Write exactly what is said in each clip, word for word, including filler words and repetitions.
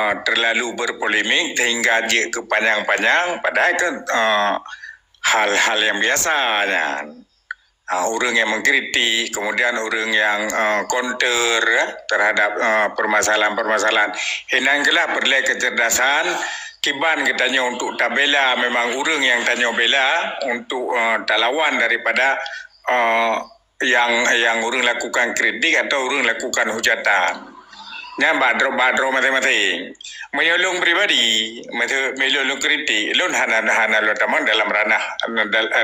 eh, terlalu berpolemik sehingga jeuet ke panjang-panjang, padahai kan, eh, hal-hal yang biasa nyan. Ah, ureuëng yang mengkritik, kemudian ureuëng yang, eh, counter, ya, terhadap, eh, permasalahan-permasalahan. Inan keulah peureulée kecerdasan kiban geutanyoe untuk tabela memang ureuëng yang tanyoe bela untuk, eh, talawan daripada, eh, yang, yang ureuëng lakukan kritik atau ureuëng lakukan hujatan. Nyan bak droe, bak droe maséng-maséng. Meunyoe lôn pribadi, meunyoe lôn kritik, lôn hana, hana lôn tamong dalam ranah,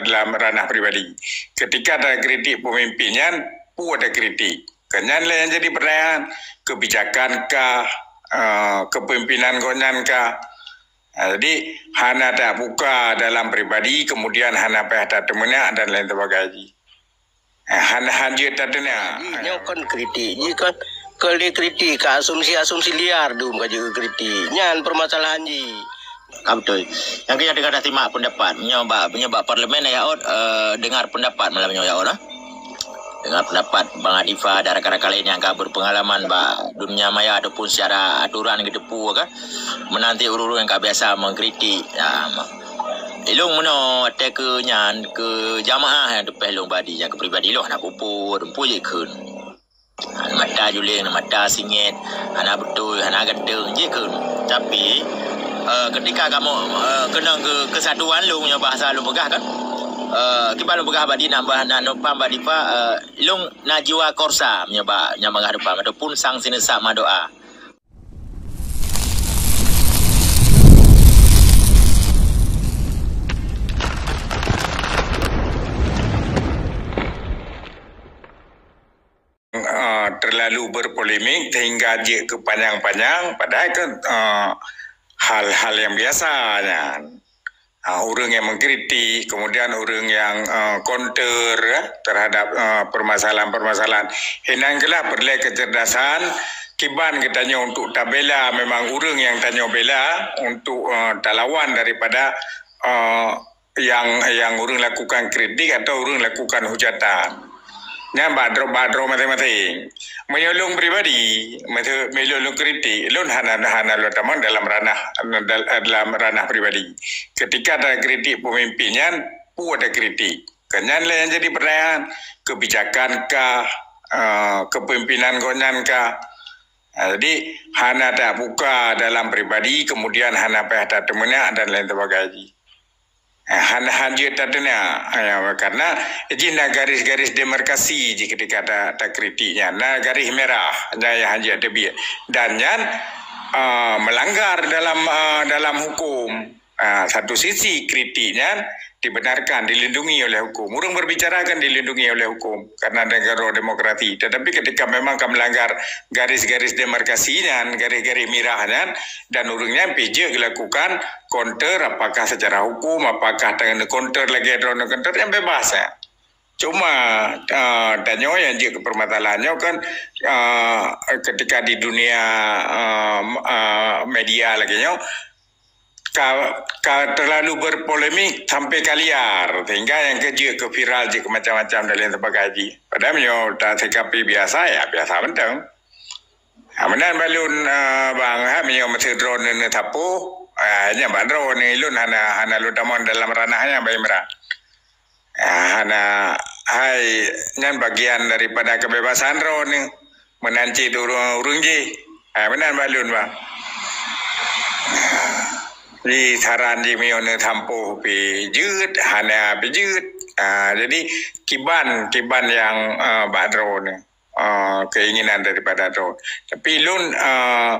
dalam ranah pribadi. Ketika takritik pemimpin nyan, peue takritik. Kan nyan lé nyang jadi pertanyaan, kebijakan kah, eh, kepemimpinan gobnyan kah. Eh, jadi, hana tabuka dalam pribadi, kemudian hana payah tateumeunak dan lain sebagainya. Eh, hana, hana jeuet tateumeunak. Jadi, nyoe kon kritik. Jih kon, kon lé kritik, ka asumsi-asumsi liar dum ka jeuet kritik. Nyan permasalahan jih. Ka beutôi. Nyang keu nyan teuka tasimak pendapat. Nyoe bak, nyoe bak parlemen, ya, Ot, eh, dengar pendapat malam nyoe, ya, Ot, ah. Dengan pendapat Bang Adifa dan rakan-rakan lain yang ka berpengalaman bak dunia maya ataupun secara aturan geuteupeue kan, meunan cit ureuëng-ureuëng nyang ka biasa mengkritik. Ya, ma-, ilong meunoe watée keu nyan, keu jamaah nyang teupeh lôn badi, nyang keu pribadi lôn hana puput, pun jih kheun. Mata juling, mata singét, hana beutôi, hana ganteng, jih kheun. Tapi, eh, ketika kamoe, eh, keunong keu, keusatuan lôn, nyoe bahasa lôn peugah kan, eh, kiban lôn peugah badi nambah, na, na, paham badi pa, eh, Lôn na jiwa korsa meunyoe bak nyang mangat depan ataupun sang sineusak madoa. Ah, terlalu berpolemik sehingga jeuet ke panjang-panjang, padahai kan, ah, hal-hal yang biasa nyan. Ah, ureuëng yang mengkritik, kemudian ureuëng yang, eh, counter, ya, terhadap, eh, permasalahan-permasalahan. Inan keulah peureulée kecerdasan kiban geutanyoe untuk tabela memang ureuëng yang tanyoe bela untuk, eh, talawan daripada, eh, yang, yang ureuëng lakukan kritik atau ureuëng lakukan hujatan. Nyan bak droe, bak droe maséng-maséng. Meunyoe lôn pribadi, meunyoe lôn kritik, lôn hana, hana lôn tamong dalam ranah, dalam ranah pribadi. Ketika takritik pemimpin nyan, peue takritik. Kan nyan lé nyang jadi pertanyaan, kebijakan kah, eh, kepemimpinan gobnyan kah. Eh, jadi, hana tabuka dalam pribadi, kemudian hana payah tateumeunak dan lain sebagainya. Eh, han, han jeuet tateuna. Ya, karena jih na garis-garis demarkasi jih ketika ta, takritik nyan. Na garis merah, na nyang han jeuet teubiet. Dan nyan, ah, melanggar dalam, ah, dalam hukum. Ah, satu sisi kritik nyan dibenarkan, dilindungi oleh hukum. Ureuëng berbicara kan dilindungi oleh hukum karena negara demokrasi. Tetapi ketika memang ka melanggar garis-garis demarkasi nyan, garis-garis merah nyan, dan ureuëng nyan pih jeuet dilakukan counter, apakah secara hukum, apakah tanyoe counter lagée droeneuh counter, nyan bebas, ya. Cuma, ah, tanyoe nyang jeuet keu permasalahan nyoe kan, ah, ketika di dunia, ah, ah, media lagée nyoe, ka, ka terlalu berpolemik sampai ka liar, sehingga nyang keu jeuet keu viral, jeuet keu macam-macam dan lain sebagainya. Padahai meunyoe tasikapi biasa, ya biasa mantong. Ha, meunan bak lôn, ah, bang, ha, meunyoe meusidroe neuneuk sapoh, ah, nyan bak droeneuh, lôn hana, hana lôn tamong dalam ranah nyan, Bang Imran. Ah, hana, hai, nyan bagian daripada kebebasan droeneuh, meunan cit ureuëng, ureuëng jih. Ah, meunan bak lôn, bang. Di saran jih meunyoe neusapoh pih jeuet, hana pih jeuet. Ah, jadi kiban, kiban nyang, ah, bak droeneuh. Ah, keinginan daripada droe. Tapi lôn, ah,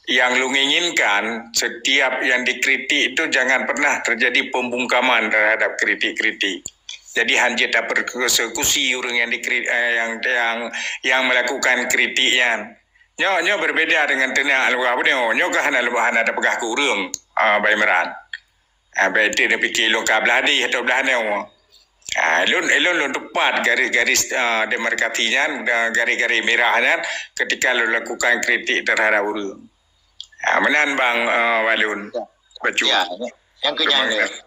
yang lôn inginkan, setiap yang dikritik itu jangan pernah terjadi pembungkaman terhadap kritik-kritik. Jadi han jeuet tapersekusi ureuëng yang dikri, eh, yang, yang, yang melakukan kritik nyan. Nyoe, nyoe berbeda dengan teunak luwah bunoe. Nyoe ka hana luwah, hana tapeugah keu ureuëng, ah, Bang Imran. Ah, bèk teuk neupike lôn ka blah deh atau blah nyoe. Ah, lôn, lôn, lôn teupat garis-garis, ah, demarkasi nyan, garis-garis merah nyan ketika lôn lakukan kritik terhadap ureuëng. Ah, meunan bang, ah, Walun. Ya. Bacut. Ya, yang keu nyan. Terima kasih.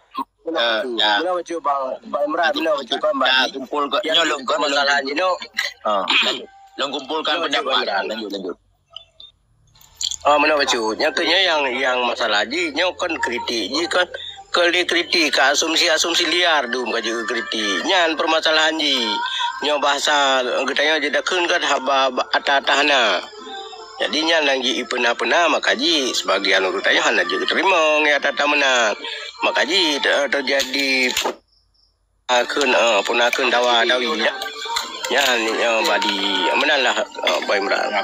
Eh, ya. Meunan bacut bang, bang Imran, meunan bacut kan bang. Ya, kumpul ke, nyoe lôn, lôn, lôn, lôn, lôn, ah, lôn kumpulkan pendapat. Lanjut, lanjut. Oh, meunan bacut. Nyang keu nyoe nyang, nyang masalah jih, nyoe kon kritik jih kon. Kon lé kritik, ka asumsi-asumsi liar dum ka jeuet kritik. Nyan permasalahan jih. Nyoe bahasa geutanyoe jeuet takheun kan haba ata-ata hana. Jadi nyan nyang jih ipeuna-peuna, maka jih sebagian ureuëng tanyoe hana jeuet teurimong ya ata-ata meunan. Maka jih te-, terjadi pun akheun, eh, pun akheun dawa dawi ya. Nyan, eh, badi meunan lah, eh, Boy Imran.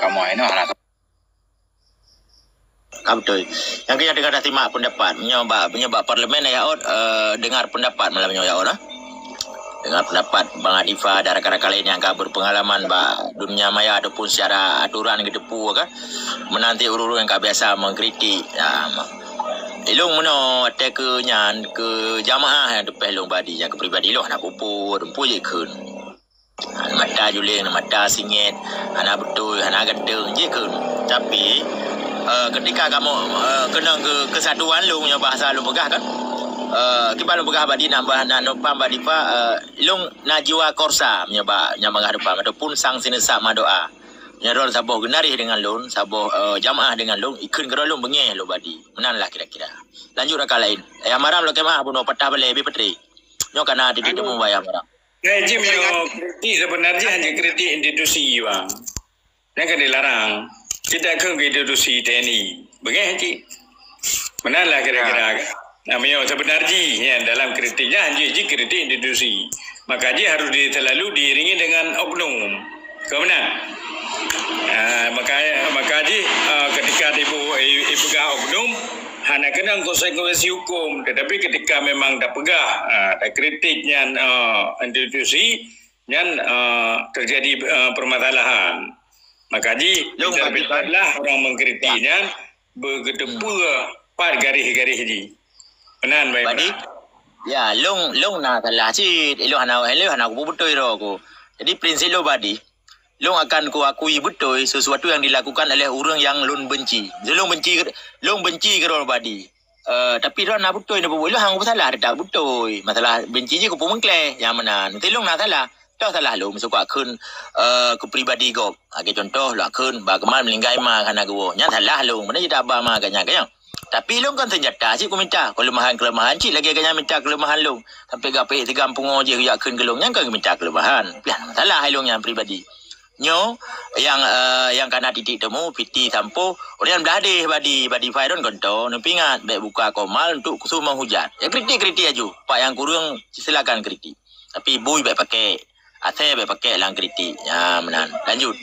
Ka beutôi. Nyang keu nyan teuka tasimak pendapat. Nyoe bak, nyoe bak parlemen ya Ot, eh, dengar pendapat malam nyoe ya Ot, eh. Dengar pendapat Bang Adifa dan rakan-rakan lain yang ka berpengalaman bak dunia maya ataupun secara aturan geuteupeue kan. Meunan cit ureuëng-ureuëng nyang ka biasa mengkritik. Ya, ma-, ilong meunoe watée keu nyan keu jamaah nyang teupeh lôn badi nyang keu pribadi lôn hana puput, pun jih kheun. Mata juling, mata singét, hana beutôi, hana ganteng, jih kheun. Tapi, eh, ketika kamoe, eh, keunong ke-, kesatuan lôn nyoe bahasa lôn peugah kan. Eh, kiban lôn peugah badi nambah na nupam badi pa, eh, lôn na jiwa korsa meunyoe bak nyang mangat depan ataupun sang sineusab madoa. Nyoe droe saboh geunaréh deungon lôn, saboh, eh, jamaah deungon lôn, ikheun keudroe lôn beungéh lôn badi. Meunan lah kira-kira. Lanjut rakan lain. Ayah Maram lôn keumah bunoe patah balée bie peutri. Nyoe kana titik temu Ayah Maram. Hai, jih meunyoe kritik sebenarnya hanya kritik institusi, bang. Nyan kan dilarang. Tidak ke institusi T N I. Begitu cik. Meunan lah kira-kira. Nah, meunyoe sebenar jih, ya, dalam kritiknya hanya jih kritik institusi. Maka jih harus di-, selalu diiringi dengan oknum. Kau benar? Ah, maka, maka jih, ah, ketika dibu-, i-, ipeugah oknum, hana kena konsekuensi hukum. Tetapi ketika memang dah peugah, ah, dah kritik nyan, ah, institusi, nyan, eh, terjadi, eh, permasalahan. Maka jih, pintar-pintarlah orang mengkritik nyan, begeuteupeue pat garéh-garéh jih. Meunan, Bang Imran. Ya, lôn, lôn na salah cit. Ilôn hana, ilôn hana kubu beutôi droe ku. Jadi, prinsip lôn badi, lôn akan kuakui beutôi sesuatu yang dilakukan oleh ureuëng yang lôn benci. Jadi, lôn benci, lôn benci keudroe badi. Eh, tapi droe na beutôi na peubuet, ilôn hana peusalah, teutab beutôi. Masalah benci jih kupeumeukleh, nyang meunan. Meusti lôn na salah. Toh salah lôn, meusti kuakheun, eh, keu pribadi gob. Lagée contoh, lôn akheun, bah keumal meuninggai ma hana geuwoe. Nyan salah lôn, meunan jih taba ma geuhnyan, geuhnyan. Tapi lôn kon seunjata cit kumita keuleumahan-keuleumahan cit lagée geuhnyan mita keuleumahan lôn. Sampai gapék tigam pungo jih geujak kheun keu lôn, nyan kon mita keuleumahan. Piah na masalah ilôn nyan pribadi. Nyoe nyang, eh, nyang kana titik temu, piti sampoe, ureuëng nyan blah deh badi, badi Fairon gonto, neupingat, bék buka komal untuk kusum menghujat. Ya, kritik-kritik aju. Pak nyang kureueng, silakan kritik. Tapi bui bék pakai, asée bék pakai lam kritik. Ya, meunan. Lanjut.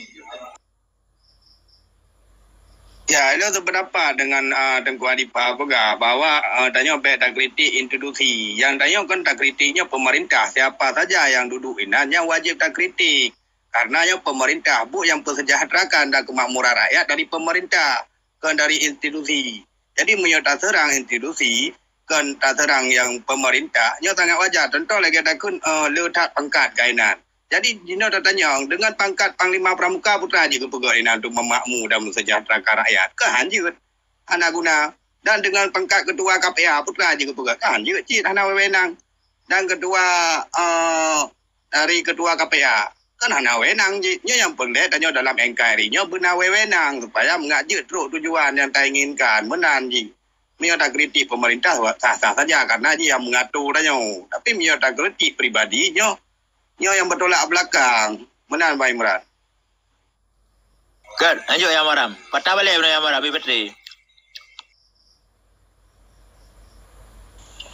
Ya, ilôn sependapat dengan, ah, Teungku Adifa peugah bahwa, ah, tanyoe bék takritik institusi. Nyang tanyoe kon takritik nyoe pemerintah. Siapa saja yang duduk inan, nyang wajib takritik. Karena nyoe pemerintah, buet nyang peusejahterakan dan kemakmuran rakyat dari pemerintah, kon dari institusi. Jadi, meunyoe taseurang institusi, kon taseurang nyang pemerintah, nyoe sangat wajar. Contoh lagée takheun, eh, le that pangkat keunan. Jadi, jinoe tatanyong, dengan pangkat Panglima Pramuka, peue teuma jih geupeugah inan untuk memakmu dan meusejahterakan rakyat? Kan hanjeuet, hana guna. Dan dengan pangkat ketua K P A, peue teuma jih geupeugah? Kan hanjeuet cit, hana wewenang. Dan ketua, eh, dari ketua K P A, kan hana wewenang jih. Nyoe nyang peureulée tanyoe dalam N K R I nyoe beuna wewenang supaya meungat jeuet trok tujuan nyang tainginkan, meunan jih. Meunyoe takritik pemerintah, sah-sah saja, karena jih nyang mengatur tanyoe. Tapi meunyoe takritik pribadi, nyoe, nyoe nyang bertolak belakang. Meunan, Bang Imran. Kan, lanjut Ayah Maram. Patah balée beuna Ayah Maram, bie peutri.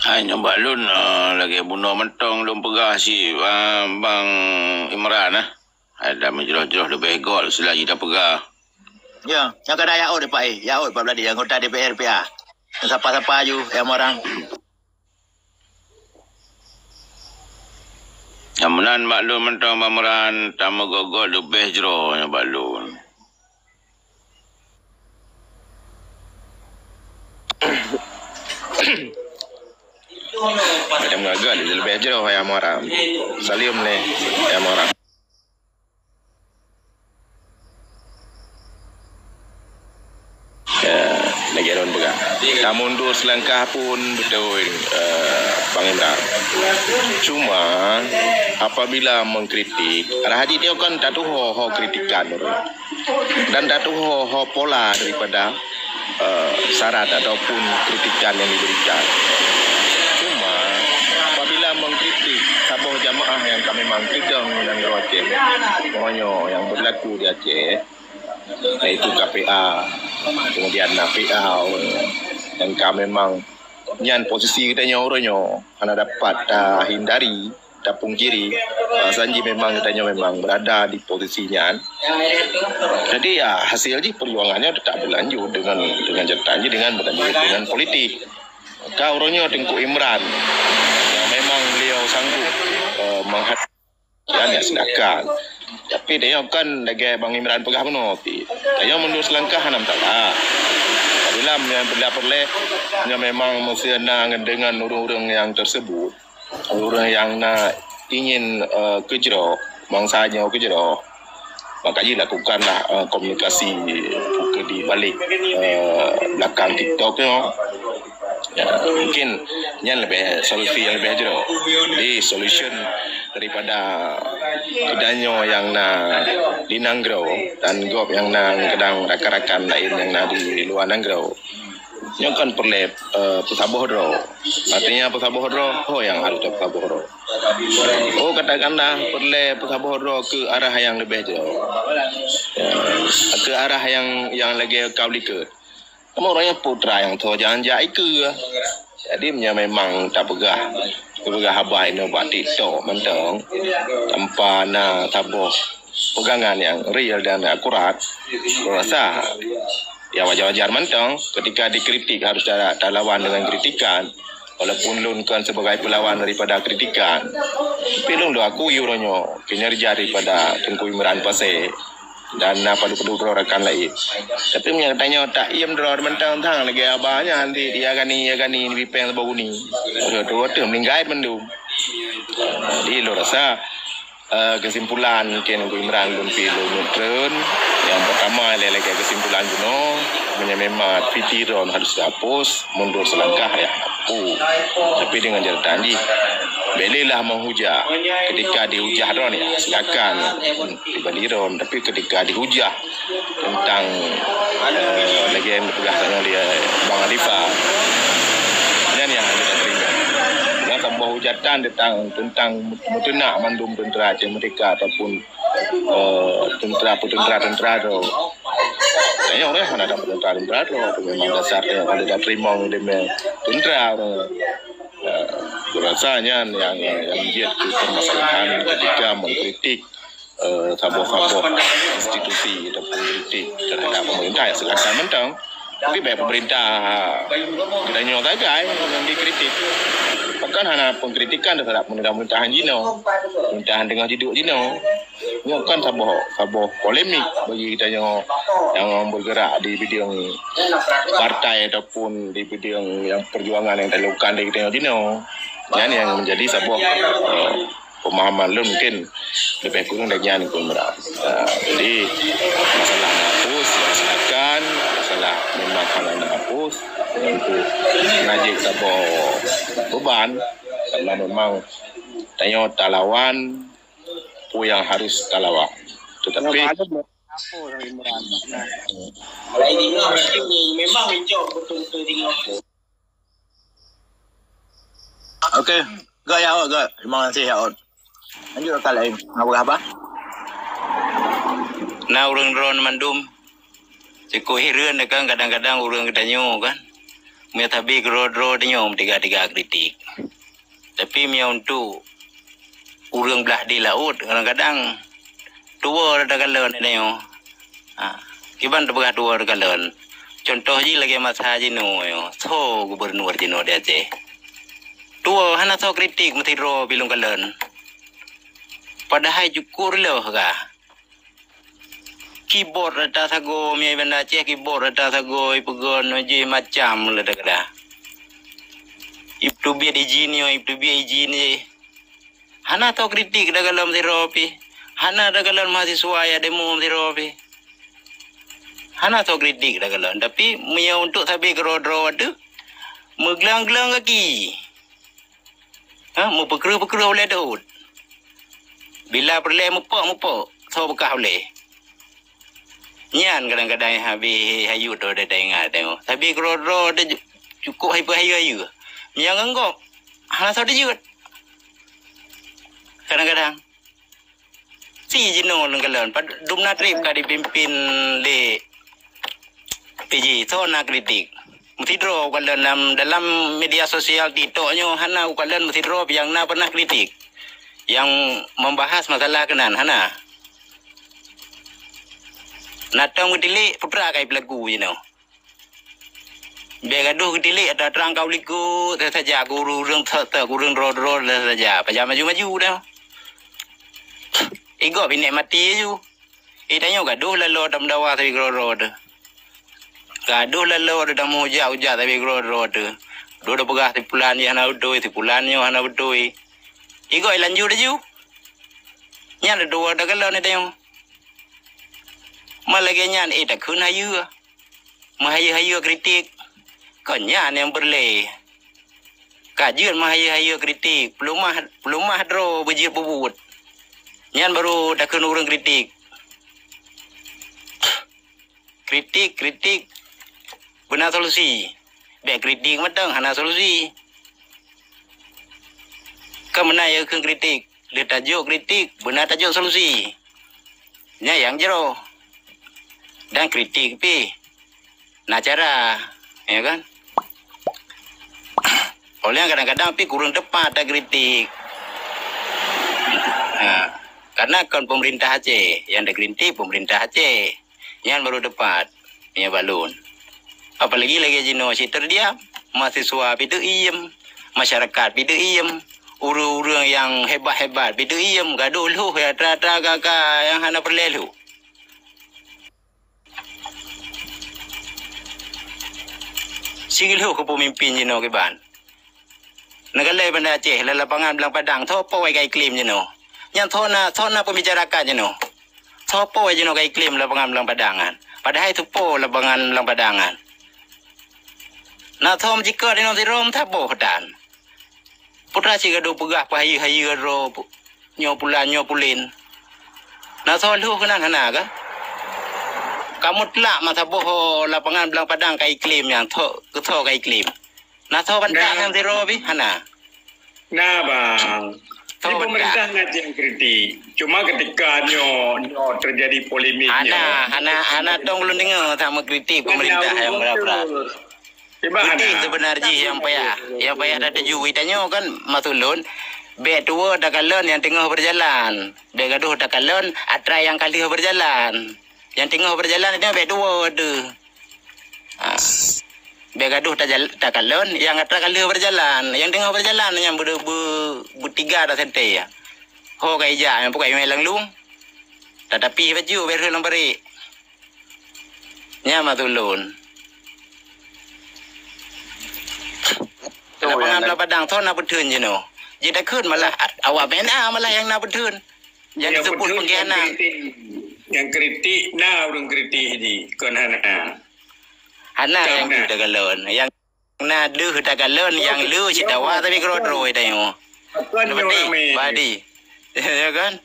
Hai, nyoe bak lôn, eh, lagée bunoe mantong lôn peugah si, eh, Bang Imran, eh. Hai, dah meujroh-jroh leubeh gol sila jih dah peugah. Ya, nyang kada ya ot Pak, eh. Ya ot Pak Beladi, anggota D P R P A. Sapa-sapa aju, Ayah Maram. Nyang meunan bak lôn mantong Bang Imran, tameugot-got leubeh jroh nyoe bak lôn. Nyang meunan leubeh jroh Ayah Maram. Saleuem lé Ayah Maram. Ya, Lagèe lôn peugah, tamundur seulangkah pun beutôi, eh, Bang Imran. Cuma, apabila mengkritik, arah haji nyoe kan tatuho ho kritikan ureueng. Dan tatuho ho pola daripada, eh, syarat ataupun kritikan yang diberikan. Cuma, apabila mengkritik saboh jamaah yang ka memang teudong nanggroe Aceh, uroe nyoe yang berlaku di Aceh, yaitu K P A, kemudian na P A, dan ka memang nyan posisi geutanyoe uroe nyoe hana dapat tahindari, tapungkiri, bahasa jih memang geutanyoe memang berada di posisi nyan. Jadi, ya, hasil jih perjuangan nyoe tetap berlanjut dengan, dengan catatan jih dengan berlanjut dengan politik. Maka uroe nyoe Teungku Imran yang memang beliau sanggup, eh, menghad- Ya, ya, silakan. Tapi tanyoe kan lagèe Bang Imran peugah bunoe pih. Tanyoe mundur seulangkah hana masalah. Tapi lam nyang peureulèe-peureulèe nyoe memang meusti na ngon deungon ureueng-ureueng nyang tersebut, ureueng nyang na ingin, eh, keujroh, bansa nyoe keujroh. Maka jilakukanlah, eh, komunikasi buka di balik, eh, belakang TikTok nyoe. Ya, mungkin nyan leubeh solusi nyang leubeh jroh. Jadi solution daripada geutanyoe nyang na di nanggroe dan gob nyang na kadang rakan-rakan laén nyang na di luwa nanggroe. Nyoe kan peureulèe, eh, peusaboh droe. Artinya peusaboh droe, ho nyang harôh tapeusaboh droe. Oh, katakanlah peureulèe peusaboh droe keu arah nyang leubeh jroh. Ya, keu arah nyang, nyang lagèe ka likot. Teuma uroe nyoe putra nyang tho jangan jak ikeue. Jadi, meunyoe memang tapeugah, tapeugah haba inoe bak TikTok mantong, tanpa na saboh pegangan nyang real dan akurat, lôn rasa, ya, wajar-wajar mantong ketika dikritik harus ta-, talawan dengan kritikan, walaupun lôn kon sebagai pelawan daripada kritikan. Tapi lôn lôn akui uroe nyoe kinerja daripada Teungku Imran Pasé dan na padub-padub droe rakan laén. Tapi meunyoe tanyoe taiem droe mantong thang lagèe haba nyan, nanti ya gani, ya gani, di pèng saboh guni. Aduh, tu, tu, meuninggai mandum. Jadi, lôn rasa, eh, kesimpulan mungkin Teungku Imran lôn pih lôn treun. Nyang pertama, lé-, lagèe kesimpulan bunoe, meunyoe memang P T Ron harus dihapus, mundur selangkah, ya, hapus. Tapi dengan catatan jih, bolehlah menghujah. Ketika dihujah droe, ya, silakan. Pribadi droe, tapi ketika dihujah tentang, eh, lagèe nyang geupeugah tanyoe lé Bang Alifa, nyan nyang hana teurimong. Nyan saboh hujatan tentang, tentang meuteunak mandum teuntara Aceh Merdeka ataupun, eh, teuntara, peuteuntara-teuntara droe. Tanyoe ureueng hana ada peuteuntara-teuntara droe, memang dasar tanyoe hana teurimong deungon teuntara. Eh, kurasa nyan nyang, nyang jeuet keu permasalahan ketika mengkritik eh, saboh-saboh institusi ataupun kritik terhadap pemerintah, ya silakan mantong. Tapi bèk pemerintah geutanyoe sagai nyang dikritik. Bahkan hana pengkritikan terhadap pemerintahan jinoe. Pemerintahan teungoh jiduek jinoe. Nyoe kan saboh, saboh polemik bagi geutanyoe nyang bergerak di bidang partai ataupun di bidang nyang perjuangan nyang dilakukan di geutanyoe jinoe. Nyan nyang menjadi saboh, eh, pemahaman lôn mungkin lebih kurang dari nyan, Teungku Imran. Ah, jadi, masalah na hapus, ya silakan. Masalah memang hana na hapus, tentu na jeuet saboh beban, karena memang tanyoe talawan peue nyang harus talawan. Tetapi, Okey, gak ya, gak. Terima kasih ya, Ot. Lanjut ke lain. Apa khabar? Na ureueng droe mandum. Sikuk hireuen kan kadang-kadang ureueng geutanyoe kan. Meunyoe tabi keudroe-droe tanyoe meutika-tika kritik. Tapi meunyoe untuk ureueng blah di laôt, kadang-kadang tuwoe takalon tanyoe. Ha, kiban tapeugah tuwoe takalon. Contoh jih lagèe masa jinoe nyoe, soe gubernur jinoe di Aceh. Tuwoe hana soe kritik meusidroe pih lôn kalon. Padahai syukurlah ka. Keyboard rata sagoe, mie Banda Aceh keyboard rata sagoe, ipeugon jih macam le takada. Ipeubiet ijin nyoe, ipeubiet ijin jih. Hana soe kritik takalon sidroe pih. Hana takalon mahasiswa ya demo sidroe pih. Hana soe kritik dah kalon. Tapi meunyoe untuk sabe keudroe-droe teuh, meuglang-glang gaki. Ha, meupeukreuh-peukreuh ulèe deuh. Bila peureulèe meupok-meupok, soe beukah ulèe. Nyan kadang-kadang habéh hayeu droe teuh ingat tengok. Sabe keudroe-droe teuh cukôp hai peuhayeu-hayeu. Meunyoe ngon gob, hana soe teujeuet. Kadang-kadang. Si jinoe lôn kalon, pad-, dum na trép ka dipimpin lé P J, soe na kritik. Meusidroe kalon lam, dalam media sosial TikTok nyoe hana kalon meusidroe nyang na pernah kritik. Nyang membahas masalah keunan, hana. Na tom geutilék, putra kai peulaku jinoe. Bèk gadoh geutilék atra trang ka u likot saja, keu ureueng-ureueng tek-tek, keu ureueng droe-droe saja. Pajan maju-maju dah. Igob binéh maté aju. Eh, tanyoe gadoh laloe tameudawa sabe keudroe-droe teuh. Gadoh laloe teuh tameuhujat-hujat sabe keudroe-droe teuh. Dua peugah si pulan nyoe hana beutôi, si pulan nyoe hana beutôi. Igob lanjut aju. Nyan dua takalon tanyoe. Ma lagèe nyan, eh, takheun hayeu. Meuhayeu-hayeu kritik. Kon nyan nyang peureulèe. Ka jeuet meuhayeu-hayeu kritik. Peuleumah, peuleumah droe beujeuet peubuet. Nyan baru takheun ureueng kritik. Kritik, kritik. Beuna solusi. Bèk kritik mantong hana solusi. Ka meunan nyang kheun kritik. Lheueh tajok kritik, beuna tajok solusi. Nyan nyang jroh. Dan kritik pih na cara, ya kan? Oleh kadang-kadang pih kureueng tepat takritik. Ha, karena kon pemerintah Aceh, nyang takritik pemerintah Aceh. Nyan baru tepat, meunyoe bak lôn. Apalagi lagèe jinoe cit teudiam, mahasiswa pih teuiem, masyarakat pih teuiem, ureueng-ureueng nyang hebat-hebat pih teuiem, gadoh lhôh atra-atra ka-ka nyang hana peureulèe lhôh. Sigeulhôh keu peumimpin jinoe kiban. Neukalon Banda Aceh, lam lapangan Blang Padang, soe po ka iklém jinoe? Nyan soe na, soe na peubicarakan jinoe? Soe po jinoe ka iklém lapangan Blang Padang nyan? Padahai soe po lapangan Blang Padang nyan? Na soe meucikot inong sidroe meusaboh tan. Peue teuma cit gadoh peugah peuhayeu-hayeu droe pu-, nyoe pulan, nyoe pulen. Na soe lhôh keunan hana kah? Ka mutlak meusaboh lapangan Blang Padang ka iklém nyan, soe, soe ka iklém? Na soe bantah nyang sidroe pih? Hana. Na, Bang. Soe bantah? Di pemerintah na nyang kritik. Cuma ketika nyoe, nyoe terjadi polemik nyoe. Hana, hana, hana tong lôn deungoe sama kritik pemerintah nyang beura-beura. Kritik seubeuna jih nyang payah, nyang payah tatujui tanyoe kan maksud lôn, bèk tuwoe takalon nyang teungoh beujalan. Bèk gadoh takalon atra nyang ka lheueh beujalan. Nyang teungoh beujalan nyoe bèk tuwoe teuh. Ha. Bèk gadoh tajal-, takalon nyang atra ka lheueh beujalan. Nyang teungoh beujalan nyan beu-, beu-, beutiga dah sentée. Ho ka ijak, nyang pukon imè lam lông. Tatapi baju bèk rhot lam parit. Nyan maksud lôn. Lapangan Blang Padang, soe na peutheun jinoe? Jitakheun malah awak B N A malah nyang na peutheun. Nyang disebut pengkhianat. Nyang kritik, na ureueng kritik jih, kon hana. Hana nyang kritik takalon. Nyang na deuh takalon, nyang le cit dawa tapi keudroe-droe tanyoe. Badi. Ya kan?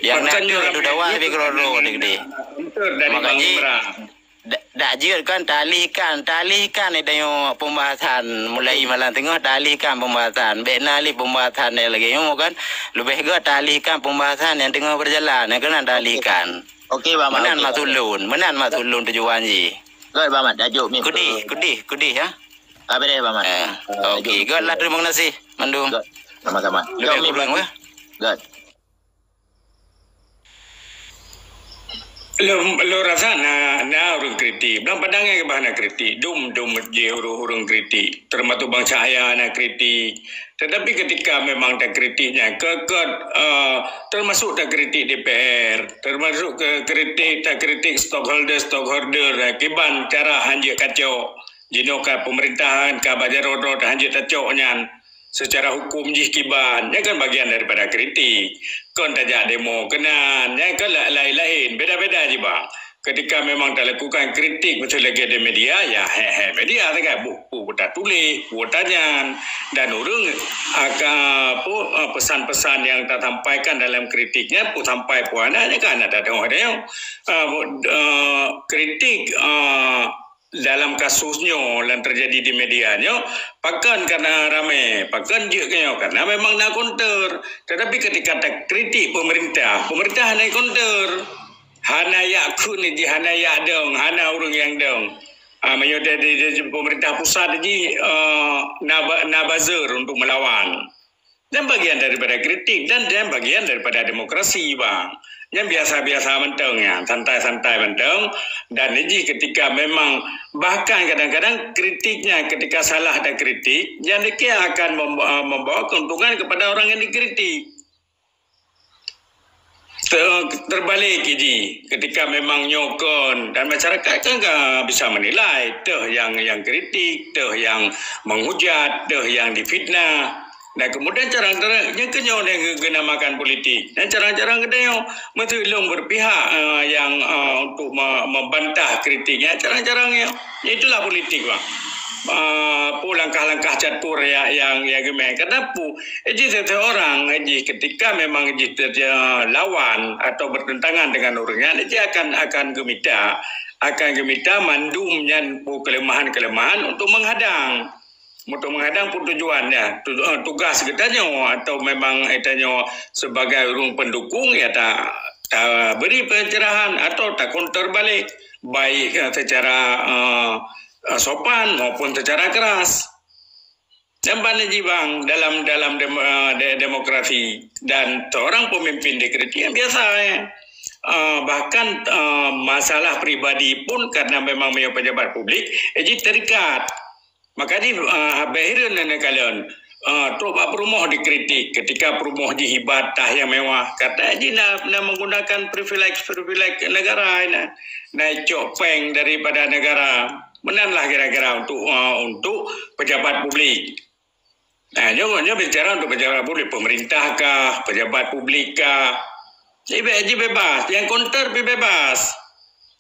Nyang na deuh dawa tapi keudroe-droe tadi. Maka jih, Da-, dak jeuet kan, talihkan, talihkan tanyoe pembahasan mulai malam teungoh, talihkan pembahasan. Bèk na lé pembahasan nyang lagèe nyoe kan. Leubeh gèt talihkan pembahasan nyang teungoh berjalan, nyang keunan talihkan. Okey, Bang Mat. Meunan maksud lôn, meunan maksud lôn tujuan jih. Gèt, Bang Mat, tajuk minggu. Kudih, kudih, kudih, ya. Ah, beres, Bang Mat. Eh, okey, gèt lah, terima kasih mandum. Gèt, sama-sama. Leubeh kureueng weh. Gèt. Lôn, lôn rasa na, na ureueng kritik. Blang Padang nyang bah na kritik. Dum, dum jih ureueng, ureueng kritik. Termasuk Bang Cahaya na kritik. Tetapi ketika memang takritik nyan, ke, ke, eh, termasuk takritik D P R, termasuk ke kritik, takritik stockholder, stockholder, eh, kiban cara hanjeuet kacok. Jinoe ka pemerintahan, ka bajaroe droe hanjeuet tacok nyan. Secara hukum jih kiban, nyan kan bagian daripada kritik. Kon tajak demo keunan, nyan kan la-, laén-laén, beda-beda jih, Bang. Ketika memang talakukan kritik beutôi lagée di media, ya, he-he media sagai, buet peue tatuléh, peue tanyan, dan ureuëng akan, apa, eh, pesan-pesan yang tasampaikan dalam kritik nyan, peue sampai peue hana, nyan kan ada tengok-tengok. Eh, bu-, eh, kritik, eh, dalam kasus nyoe yang terjadi di media nyoe, pakon karena ramé, pakon jeuet keu nyoe, karena memang na counter. Tetapi ketika takritik pemerintah, pemerintah hana counter. Hana yak kheun jih, hana yak dong, hana ureuëng nyang dong. Ah, meunyoe dari, dari pemerintah pusat jih, eh, na ba-, na buzzer untuk melawan. Dan bagian daripada kritik dan, dan bagian daripada demokrasi, bang. Yang biasa-biasa mantong ya, santai-santai mantong. Dan jih ketika memang, bahkan kadang-kadang kritiknya, ketika salah ada kritik, yang dikira akan mem-, eh, membawa keuntungan kepada orang yang dikritik. Ter-, terbalik jih, ketika memang nyoe kon, dan masyarakat kan ka bisa menilai, teuh yang, yang kritik, teuh yang menghujat, teuh yang difitnah. Dan kemudian carang-carang, nyang keunyoe nyang geugenamakan politik. Dan carang-carang geutanyoe meuteulong berpihak, eh, yang, eh, untuk me-, membantah kritiknya, carang-carang nyoe. Itulah politik, bang. Ah, peue langkah-langkah catur ya-, yang, yang geumé. Kenapa? Jih seseorang, jih ketika memang jih te-, lawan atau bertentangan dengan ureuëng nyan, jih akan, akan geumita, akan geumita mandum nyan peue kelemahan-kelemahan untuk menghadang. Untuk menghadang pun tujuan ya, tu-, eh, tugas geutanyoe atau memang geutanyoe sebagai ureuëng pendukung ya ta, ta beri pencerahan atau ta counter balik, baik, eh, secara, eh, eh, sopan maupun secara keras. Dan bana jih bang dalam, dalam dem-, eh, de-, demokrasi dan seorang pemimpin dikritik yang biasa ya. Eh, bahkan, eh, masalah pribadi pun karena memang meunyoe pejabat publik, eh, jih terikat. Maka jih, eh, habéh hireuen neukalon. Eh, trok bak peurumoh dikritik ketika peurumoh jih hibat tah yang mewah. Kata jih na, na menggunakan privilege-privilege negara na. Na icok péng daripada negara. Meunan lah kira-kira untuk, eh, untuk pejabat publik. Nah, nyoe, nyoe bicara untuk pejabat publik, pemerintah kah, pejabat publik kah. Jadi, be-, jadi bebas, yang counter pih bebas.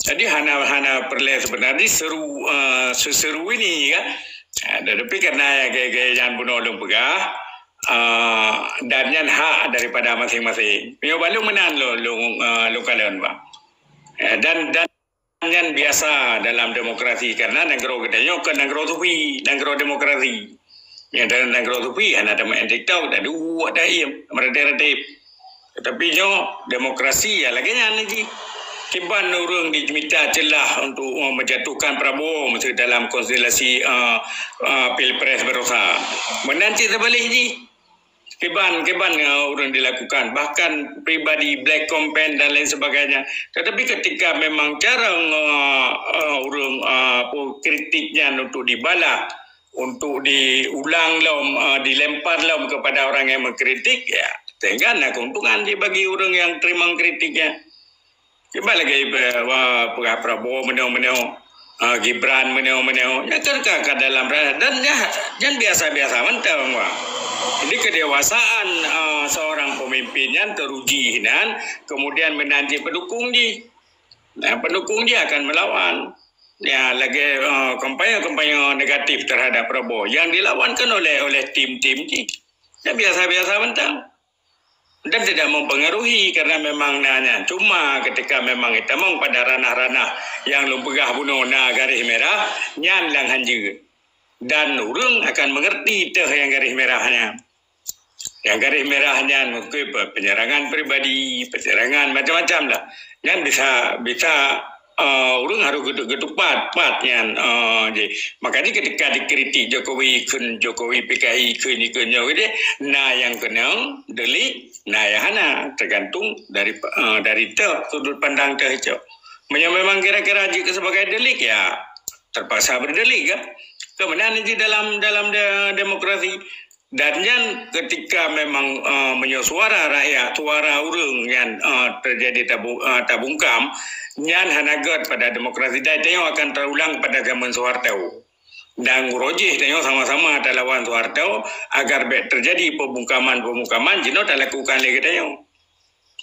Jadi hana, hana peureulée sebenarnya seru, eh, seseru ini kan. Ah, tetapi karena gaya-gaya nyang bunoe lôn peugah, eh, dan nyan hak daripada masing-masing. Meunyoe bak lôn meunan lôn, lôn, eh, lôn kalon, bang. Eh, dan, dan Nyan biasa dalam demokrasi, karena nanggroe geutanyoe kon nanggroe sufi, nanggroe demokrasi. Nyang dalam nanggroe sufi hana ada main TikTok, dak duek, dak iem, meuratéb-ratéb. Tetapi nyoe demokrasi ya lagée nyan jih. Kiban ureuëng dimita celah untuk, uh, menjatuhkan Prabowo masa dalam konstelasi, uh, uh, pilpres barosa. Meunan cit teubalek jih. Kiban, kiban, eh, ureuëng dilakukan, bahkan pribadi black campaign dan lain sebagainya. Tetapi ketika memang cara, eh, eh, ureuëng, eh, apa, kritik nyan untuk dibalah, untuk diulang lom, eh, dilempar lom kepada orang yang mengkritik, ya, sehingga na keuntungan dibagi ureuëng yang terima kritiknya. Kiban lagée, eh, wa, peugah Prabowo meunyoe-meunyoe, ah, Gibran meunyoe-meunyoe. Nyan kan ka, ka dalam ranah. Dan nyan, nyan biasa-biasa mantong, wa. Jadi kedewasaan, ah, seorang pemimpin nyan teruji nan, kemudian meunan jih pendukung jih. Nah, pendukung jih akan melawan. Ya, lagée, ah, kampanye-kampanye negatif terhadap Prabowo yang dilawan kan oleh, oleh tim-tim jih. Nyan biasa-biasa mantong. Dan tidak mempengaruhi karena memang na nyan. Cuma ketika memang itamong pada ranah-ranah yang lôn peugah bunoe na garéh merah, nyan lam hanjeuet. Dan ureuëng akan mengerti teuh yang garéh merah nyan. Yang garéh merah nyan mungkin pe-, penyerangan pribadi, penyerangan macam-macam lah. Nyan bisa, bisa eh, ureuëng harôh geutu-, geutupat, pat nyan, eh, jih. Makanya ketika dikritik Jokowi, kheun Jokowi P K I, kheun, kheun nyoe, jih, na nyang keunong delik, na nyang hana, tergantung dari, eh, dari teuh sudut pandang teuh cok. Meunyoe memang kira-kira jeuet sebagai delik, ya terpaksa berdelik kan. Kemudian di dalam, dalam de-, demokrasi, Dan nyan ketika memang, eh, meunyoe suara rakyat, suara ureuëng nyan, eh, terjadi tabu-, eh, tabungkam, nyan hana gét pada demokrasi. Dan tanyoe akan terulang pada zaman Soeharto. Dan rojih tanyoe sama-sama talawan Soeharto agar bék terjadi pembungkaman-pembungkaman jinoe talakukan lé geutanyoe.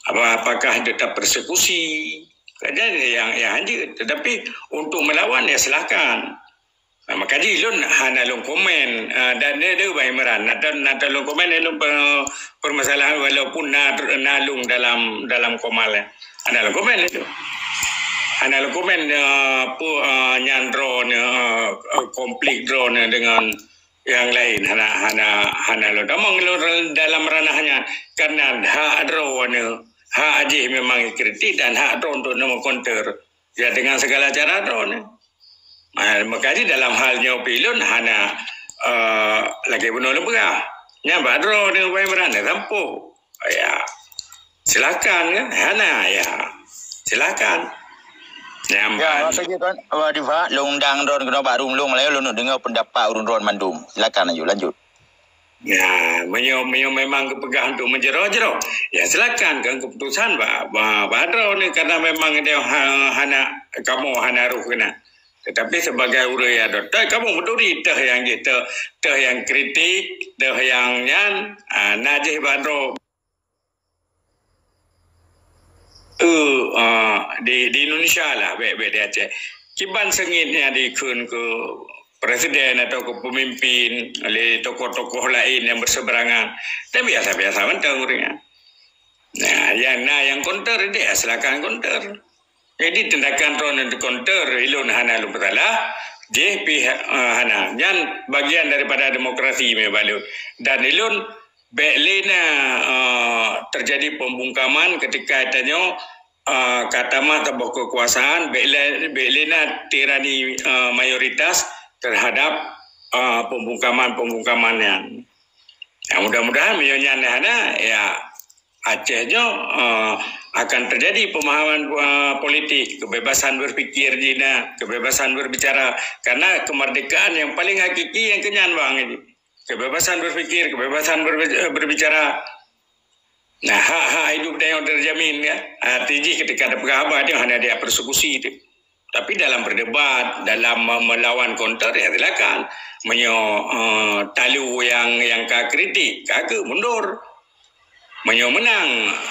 Apa, apakah tetap persekusi? Kerja yang yang hanjeuet. Tetapi untuk melawan, ya, silakan. Nah, maka jih lôn hana lôn komen, ah, dan dia, dia Bang Imran. Nada, nada lôn komen, dia lôn pe-, permasalahan walaupun na, na lôn dalam, dalam komal, eh. Hana lôn komen itu. Hana lôn komen, eh, apa, eh, nyan droeneuh, eh, konflik droeneuh dengan yang lain. Hana, hana, hana lôn tamong lôn dalam ranah nyan. Karena hak droeneuh, hak jih memang kritik dan hak droeneuh untuk mengkonter. Ya, dengan segala cara droeneuh. Ah, maka jih dalam hal nyoe pih lôn hana, eh, lagèe bunoe lôn peugah. Nyan bak droeneuh Bang Imran, sampôh. Ya. Silakan kan? Hana, ya. Silakan. Nyan Ya, ban. Masa jih kan, Abah Difa, lôn undang droeneuh keunoe bak rueng lôn, lalu lôn deungö pendapat ureueng droeneuh mandum. Silakan, lanjut, lanjut. Ya, meunyoe, meunyoe memang geupeugah untuk meujaroe-jaroe, ya silakan, kan keputusan bak, bak, bak droeneuh, karena memang dia ha-, hana, kamoe hana roh keunan. Tetapi sebagai ureueng nyang dokto, kamoe meuturi teuh nyang jih, teuh, teuh nyang kritik, teuh nyang nyan, ah, na jih bak droe. Eh, ah, di, di Indonesia lah, bèk, bèk di Aceh. Kiban seungit nyang dikheun keu presiden atau keu pemimpin lé tokoh-tokoh laén nyang berseberangan. Dan biasa-biasa mantong ureueng nyan. Nah, nyang na nyang konter, deh, silakan konter. Jadi, tindakan droeneuh konter, ilôn hana lôn peusalah, jih pihak, eh, hana. Nyan bagian daripada demokrasi, meubalot. Dan ilôn Bèk lé na, eh, teujadi pembungkaman ketika tanyoe, eh, ka tamat saboh keukuasaan, bèk lé, bèk lé na tirani, eh, mayoritas terhadap, eh, pembungkaman-pembungkaman nyan. Ya, mudah-mudahan meunyoe nyan hana, ya, Aceh nyoe, eh, akan terjadi pemahaman, eh, politik, kebebasan berpikir jih na, kebebasan berbicara. Karena kemerdekaan yang paling hakiki yang keunyan bang ini. Kebebasan berpikir, kebebasan berbi-, berbicara. Nah, hak-hak hidup dan yang terjamin, kan? Arti jih ketika ada peugah haba, dia hana dia persekusi tu. Tapi dalam berdebat, dalam me-, melawan konter, ya silakan. Meunyoe, eh, talu yang, yang ka kritik, ka ke mundur. Meunyoe menang,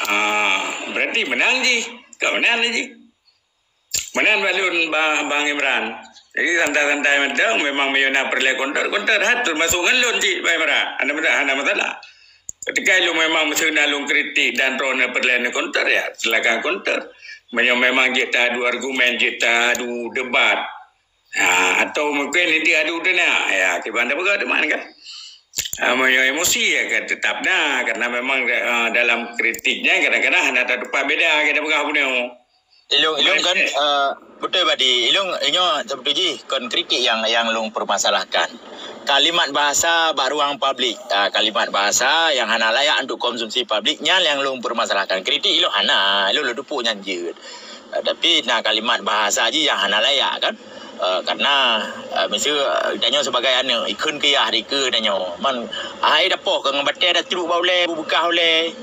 ah, berarti menang jih. Ka menang jih. Meunan bak lôn, Ba-, Bang Imran. Jadi, santai-santai mantong, memang meunyoe na peureulèe konter, konter that, termasuk ngon lôn cit, Bang Imran. Hana masa-, hana masalah. Ketika lôn memang meuseue na lôn kritik dan droeneuh peureulèe konter, ya, silakan konter. Meunyoe memang jeuet taadu argumen, jeuet taadu debat, ha, atau mungkin nanti adu teunak, ya, kiban tapeugah teuma kan. Ha, meunyoe emosi, ya, kan tetap na, karena memang, ha, dalam kritik nyan kadang-kadang hana tatupat beda, kita peugah bunoe. Ilôn, ilôn kan, eh, beutôi Badi. Ilôn, inyoe sebetul jih kon kritik nyang, nyang lôn permasalahkan. Kalimat bahasa bak ruang publik, ah, kalimat bahasa nyang hana layak untuk konsumsi publik, nyan nyang lôn permasalahkan. Kritik ilôn hana, ilôn lôn tupuk nyan jeuet. Eh, tapi na kalimat bahasa jih nyang hana layak kan. Eh, karena, eh, miseue, eh, tanyoe sebagai aneuk, ikheun keu yah dikeue tanyoe. Man, hai dapoh keu ngon batèe da trok bak ulèe, beubeukah ulèe.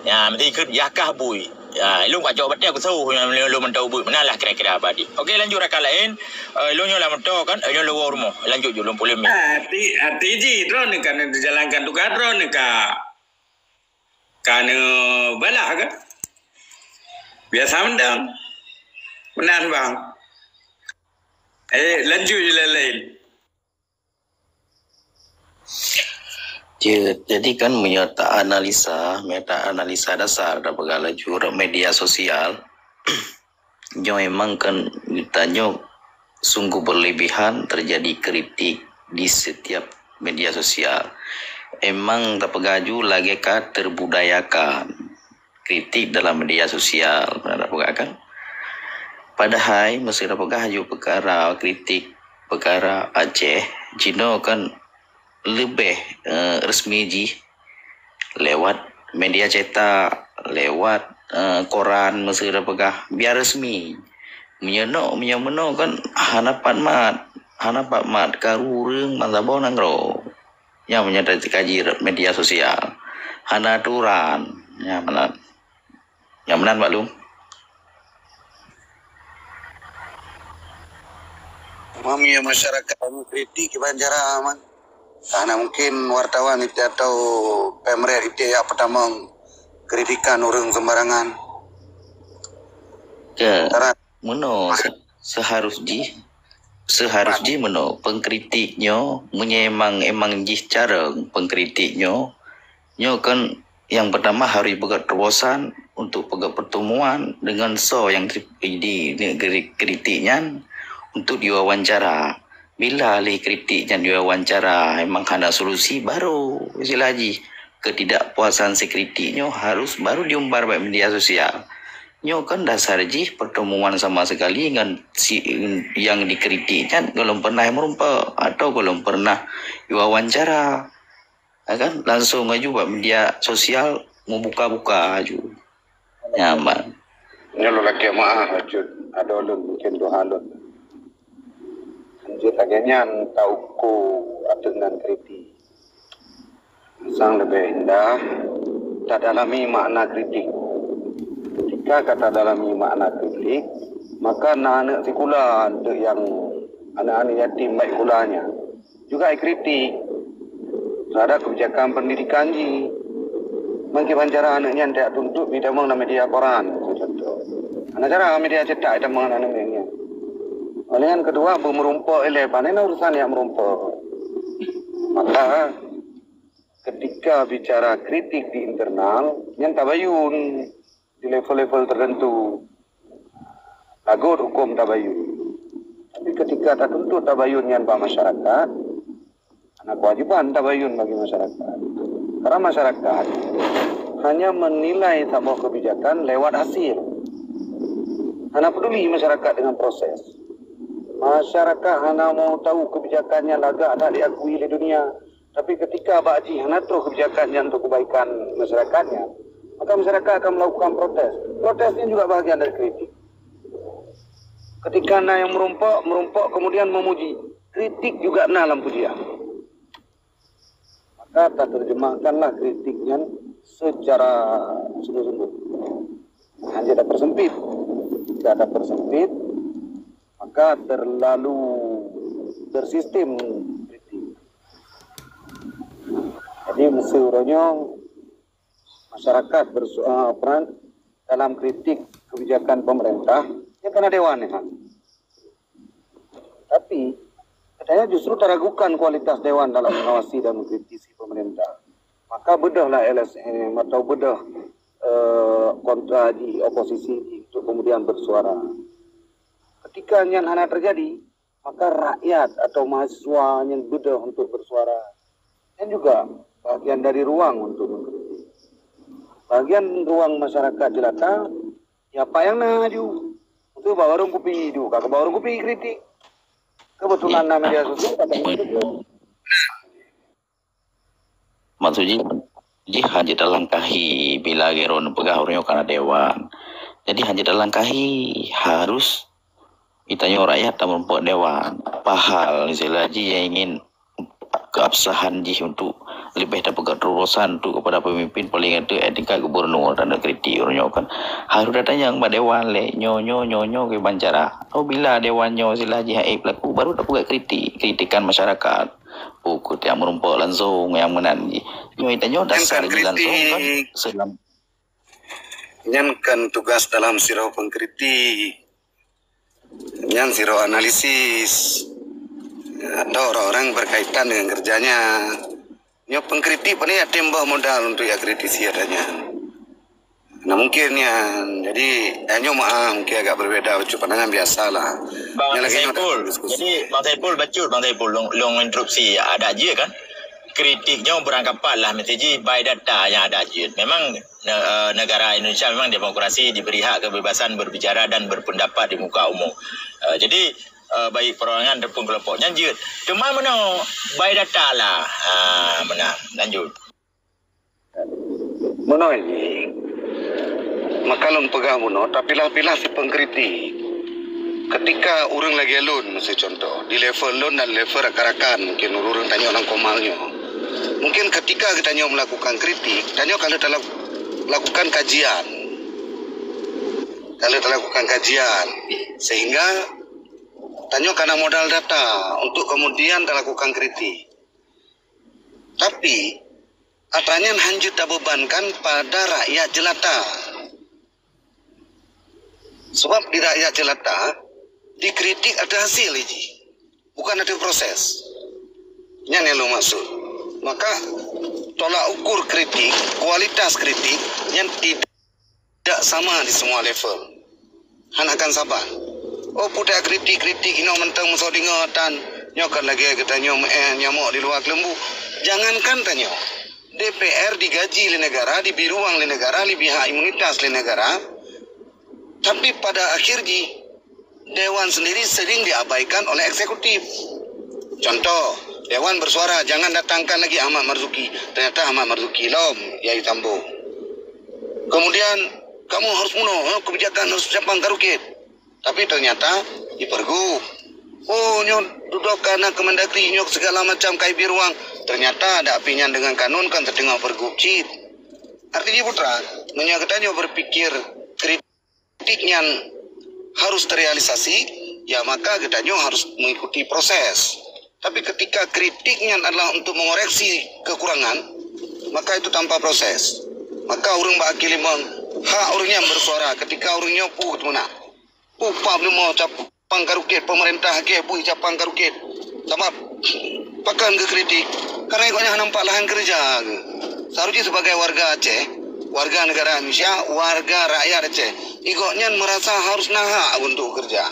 Ya, mesti ikheun yah kah bui. Ya, ilôn ka cok batèe keusoh, lôn, lôn mantong ubeut. Meunan lah kira-kira Badi. Oke, lanjut rakan laén. Eh, ilôn nyoe lam moto kan, ilôn lôn woe rumoh. Lanjut jih lôn polemik. Ah, arti, arti jih droeneuh kan dijalankan tugas droeneuh ka, ka neubalah kan. Biasa mantong. Meunan, Bang. Eh, lanjut jih laén-laén. Jeuet, jadi kan meunyoe ta analisa, meunyoe ta analisa dasar tapeugah laju rot media sosial, nyoe memang kan geutanyoe sungguh berlebihan terjadi kritik di setiap media sosial. Emang tapeugah laju lagèe ka terbudayakan kritik dalam media sosial, na peugah kan. Padahai meuseu tapeugah laju peukara kritik peukara Aceh, jinoe kan leubeh, eh, resmi jih lewat media cetak, lewat, eh, koran meuseu tapeugah biar resmi. Meunyoe nok, meunyoe meunoe kan hana pat mat, hana pat mat karu ureueng ban saboh nanggroe. Nyang meunyoe teukaji media sosial, hana aturan. Nyang meunan. Nyang meunan, Mak Lum. Mami, masyarakat kritik kiban cara, man. Karena mungkin wartawan itu atau pemret itu ya pertama kritikan orang sembarangan. Ke. Karena Meunoe se-, seharus jih, seharus jih meunoe pengkritik nyoe, meunyoe emang, emang jih carông pengkritik nyoe, nyoe kan yang pertama harus peugah terobosan untuk peugah pertemuan dengan soe yang di, di, di kritik nyan untuk diwawancara. Bila lé kritik nyan diwawancara emang hana solusi, baru istilah jih ketidakpuasan si kritik nyoe harus baru diumbar bak media sosial. Nyoe kan dasar jih pertemuan sama sekali ngon si yang dikritik nyan gohlom pernah meurumpok atau gohlom pernah diwawancara. Ya kan? Langsung aju bak media sosial, membuka-buka aju. Nyaman. Nyoe lôn lakèe meu'ah bacut, adoe lôn mungken dua lôn. Hanjeuet lagèe nyan tauko ateueh nan kritik. Sang leubeh indah tadalami makna kritik. Ketika ka tadalami makna kritik, maka na aneuk sikula untuk nyang aneuk-aneuk yatim baik kula nyan juga jikritik terhadap kebijakan pendidikan jih. Meukiban cara aneuk nyan tajak tuntut bak tamong lam media koran, contoh. Hana cara media cetak tamong aneuk nyan. Oleh nyan keudua, beumeurumpok ilèe, pane na urusan nyang meurumpok. Maka, ketika bicara kritik di internal, nyan tabayun di level-level tertentu. Lagot huköm tabayun. Tapi ketika tatuntut tabayun nyan bak masyarakat, hana keuwajéban tabayun bagi masyarakat. Karena masyarakat hanya menilai saboh kebijakan lewat hasil. Hana peduli masyarakat dengan proses. Masyarakat hana mau tahu kebijakan nyan lagak that diakui lé dunia. Tapi ketika bak jih hana troh kebijakan nyan untuk kebaikan masyarakat nyan, maka masyarakat akan melakukan protes. Protes nyan juga bahagian dari kritik. Ketika na nyang meurumpok, meurumpok kemudian memuji. Kritik juga na lam pujian. Maka taterjemahkanlah kritik nyan secara sungguh-sungguh. Hana tapersempit. Jika tapersempit, maka terlalu tersistem kritik. Jadi, meusé uroe nyoe masyarakat bersu-, eh, peran dalam kritik kebijakan pemerintah, ya, karena dewan, ya. Tapi, katanya justru taragukan kualitas dewan dalam mengawasi dan mengkritisi pemerintah. Maka beudôhlah L S M atau beudôh, eh, kontra jih, oposisi jih untuk kemudian bersuara. Ketika nyan hana terjadi, maka rakyat atau mahasiswa nyan beudôh untuk bersuara. Dan juga bahagian dari ruang untuk mengkritik. Bahagian ruang masyarakat jelata, ya, apa nyang na aju. Untuk bak warong kupi, duka keu bak warong kupi kritik. Kebetulan na media sosial, kadang kritik. Maksud jih, jih hana talangkahi bila geuron peugah ureueng nyoe kana dewan. Jadi hana talangkahi, harus geutanyoe rakyat tameurumpok dewan. Padahai istilah jih nyang ingin keabsahan jih untuk leubeh tapeugah terobosan untuk kepada pemimpin paling atas tingkat gubernur dan kritik ureueng nyoe kan. Harus datang nyang bak dewan lé, nyoe, nyoe, nyoe, nyoe kiban cara. Apabila dewan nyoe istilah jih hana pelaku, baru tapeugah kritik, kritikan masyarakat. Oh, kutiak meurumpok langsung nyang meunan jih. Nyoe tanyoe dasar jih langsung kan selam. Nyan kan tugas dalam sidroe pengkritik. Nyan sidroe analisis. Atau orang-orang berkaitan dengan kerjanya. Nyoe pengkritik pane yatim boh modal untuk ya kritisi adanya. Nah, mungkin nyan. Jadi, eh, nyoe meu'ah mungkin agak berbeda bacut pandangan, biasalah. Bang Saiful. Jadi, Bang Saiful, bacut, Bang Saiful, lôn, lôn interupsi. Ada je kan? Kritik nyoe beurangkapat lah, mesti jih by data nyang ada jeuet. Memang ne-, eh, negara Indonesia memang demokrasi, diberi hak kebebasan berbicara dan berpendapat di muka umum. Eh, jadi, eh, baik perorangan ataupun kelompok nyan jeuet. Cuma meunoe by data lah. Ha, meunan. Lanjut. Meunoe jih. Maka lôn peugah bunoe, tapilah-pilah si pengkritik. Ketika ureueng lagèe lôn, miseu contoh, di level lôn dan level rakan-rakan, mungkin ureueng tanyoe lam komal nyoe. Mungkin ketika geutanyoe melakukan kritik, tanyoe ka lheueh tala-, lakukan kajian. Ka lheueh talakukan kajian. Sehingga tanyoe kana modal data untuk kemudian talakukan kritik. Tapi, atra nyan hana jeuet tabebankan pada rakyat jelata. Sebab di rakyat jelata dikritik ateueh hasil jih, bukan ateueh proses. Nyan nyang lôn maksud. Maka tolak ukur kritik, kualitas kritik nyan tidak sama di semua level. Hana akan saban. Oh, putéh kritik-kritik inoe mantong meusoe deungoe tan. Nyoe kan lagée geutanyoe meu'en nyamok di luwa keuleumbu. Jangankan tanyoe. D P R digaji lé negara, dibri ruang lé negara, dibri hak imunitas lé negara. Tapi pada akhir jih, dewan sendiri sering diabaikan oleh eksekutif. Contoh, dewan bersuara, "Jangan datangkan lagi Ahmad Marzuki." Ternyata Ahmad Marzuki lom, ya, Sambo. Kemudian, "Kamu harus bunuh, eh, kebijakan harus capang karukit." Tapi ternyata dipergub. Oh, nyoe dudoe ka na Kemendagri, nyoe segala macam ka ibri ruang. Ternyata dak pi nyan dengan kanun kan teuteungoh pergub cit. Artinya putra, meunyoe geutanyoe berpikir kritik nyan harus terrealisasi, ya maka geutanyoe harus mengikuti proses. Tapi ketika kritik nyan adalah untuk mengoreksi kekurangan, maka itu tanpa proses. Maka ureuëng bak akhé limong, hak ureuëng nyan bersuara ketika ureuëng nyoe peue teumeunak. Upah meunyoe capang karukit, pemerintah akhé bui capang karukit. Sabab pakon geukritik? Karena gobnyan hana nampak lahan kerja. Seharusnya sebagai warga Aceh, warga negara Indonesia, warga rakyat Aceh, gobnyan merasa harus na hak untuk kerja.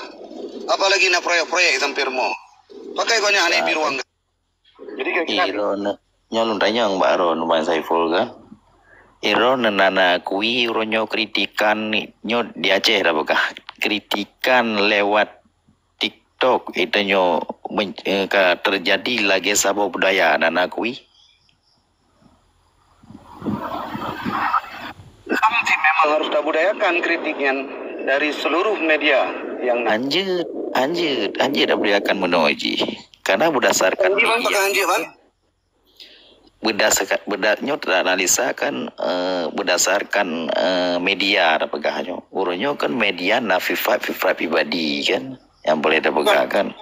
Apalagi na proyek-proyek sampai rumoh. Pakon gobnyan hana bri ruang? Jadi kira-kira Iro ne, nyoe lôn tanyong bak ro Bang Saiful kan. Iro ne nana akui uroe nyoe kritikan nyoe di Aceh dah peugah. Kritikan lewat TikTok itu nyoe men-, eh, ka terjadi lagée saboh budaya nana akui. Memang harus tabudayakan kritik nyan dari seluruh media yang na. Hanjeuet, hanjeuet, hanjeuet tabudayakan meunoe jih. Karena berdasarkan Hanjeuet, Bang, media, pakai hanjeuet, Bang. Berdasarkan, berda-, nyoe teranalisa kan, eh, berdasarkan, eh, media dah peugah nyoe. Ureuëng nyoe kan media na sifat-sifat pribadi kan, yang boleh dah peugah kan.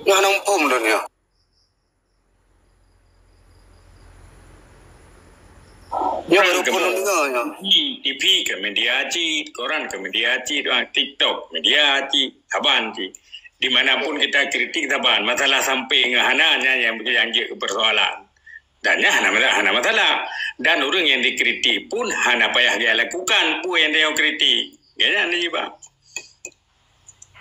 Nyoe hana muphom lôn nyoe. Nyoe baru pun deungoe nyoe. T V ke media cit, koran ke media cit, ah, TikTok media cit, saban cit. Di mana pun kita kritik saban, masalah sampeng hana nyan yang, yang jeuet keu persoalan. Dan nyan hana masalah, hana masalah. Dan ureuëng yang dikritik pun hana payah dia lakukan peue yang dia kritik. Dia nyan dia, Bang.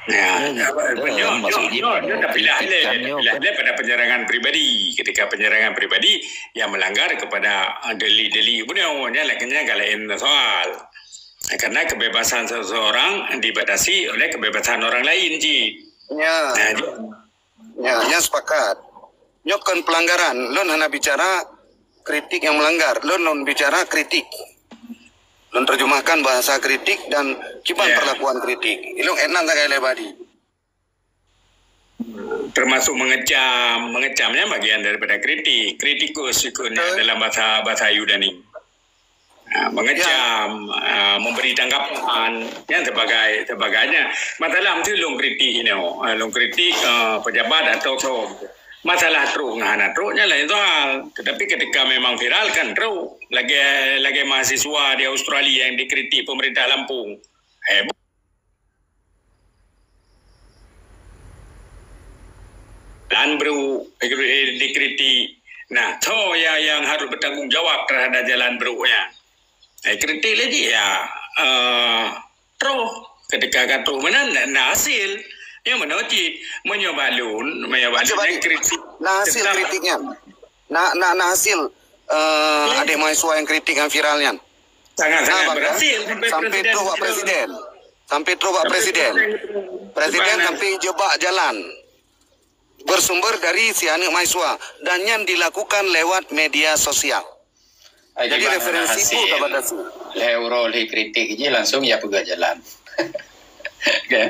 Ya, ya, ya, betul, nyoe, maksud nyoe, jih nyoe, nyoe dah pilah lé, kritikan nyoe pilah kan lé pada penyerangan pribadi. Ketika penyerangan pribadi yang melanggar kepada, ah, delik-delik bunoe, nyan lah, nyan ka laén soal. Karena kebebasan seseorang dibatasi oleh kebebasan orang lain, ji. Ya. Nah, ji. Ya, nyan sepakat. Nyoe kon pelanggaran. Lôn hana bicara kritik yang melanggar. Lôn, lôn bicara kritik. Lôn terjemahkan bahasa kritik dan kiban Ya. perlakuan kritik. Ilong enam sagai lé badi. Termasuk mengecam, mengecamnya bagian daripada kritik. Kritikus ikutnya Betul. dalam bahasa, bahasa Yunani. Ah, mengecam, Ya. ah, memberi tanggapan, dan sebagai, sebagainya. Masalah mesti lôn kritik inoe. Ah, lôn kritik, ah, pejabat atau so. Masalah trok ngon hana trok nyan lain soal. Tetapi ketika memang viral kan trok. Lagée, lagée mahasiswa di Australia yang dikritik pemerintah Lampung. Eh, Jalan brok, eh, dikritik. Nah, soe ya yang harus bertanggung jawab terhadap jalan brok nyan? Eh, kritik lé jih ya, eh, troh. Ketika ka troh meunan, na, na hasil. Nyoe meunoe cit, meunyoe bak lôn, meunyoe bak Hasil lôn, balik. kritik Nah, hasil tetap kritik nyan. Nah, nah, nah, hasil, eh, Iya. adik mahasiswa yang kritik yang viral nyan. Sangat-sangat Nah, bang, berhasil sampai sampai presiden troh bak itu. presiden. Sampai troh bak Sampai presiden. presiden itu. Presiden Sebab sampai jebak jalan. Bersumber dari si aneuk mahasiswa dan nyan dilakukan lewat media sosial. Ai, Jadi, kiban referensi hasil. pun tabatasi. Lhée uroe lhée kritik jih langsung ya peugah jalan. Kan?